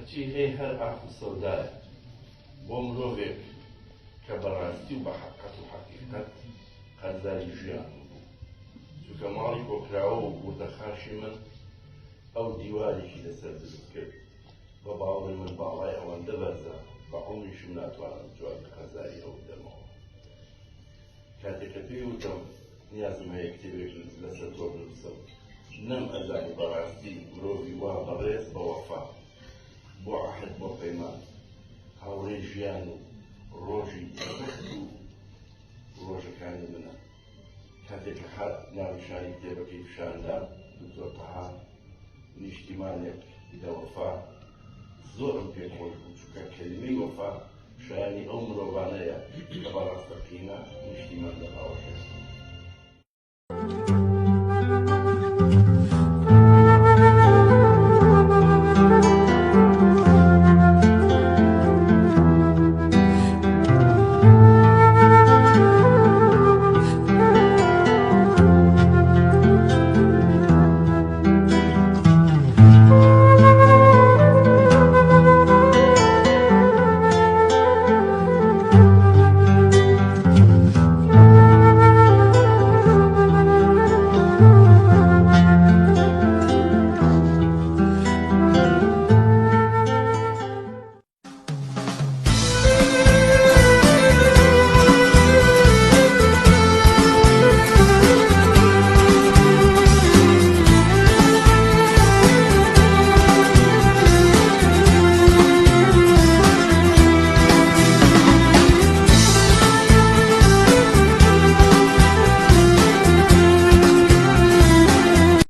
هەرچی هەیە هەر ئاخ و سەودایە بۆ مرۆڤێک کە بە ڕاستی و بە حەقەت و حەقیقەت قەرزاری ژیانم بوو. چونکە ماڵی کۆکراوە و وردەخاشی من ئەو دیوارێکی لەسەر دروست کرد، بە باوەڕی من باڵای ئەوەندە بەرزە بە عومریشم ناتوانم جوابی قەرزاری ئەو بدەمەوە. کاتێک کە پێی وتم نیازم هەیە کتێبێک لەسەر تۆ بنووسم، نەم ئەزانی بەڕاستی مرۆڤی وا بەڕێز بە وەفا بۆ عەهد بۆ پەیمان، هاوڕێی ژیان و ڕۆژی سەخت و ڕۆژەکانی منە. کاتێک کە هات ناونیشانی کتێبەکەی پیشاندام، دکتۆر تەها نیشتیمانێک لە وەفا، زۆرم پێ خۆش بوو، چونکە کەلیمەی وەفا شایانی ئەو مرۆڤانەیە کە بە ڕاستەقینە نیشتیمان لە باوەشیان.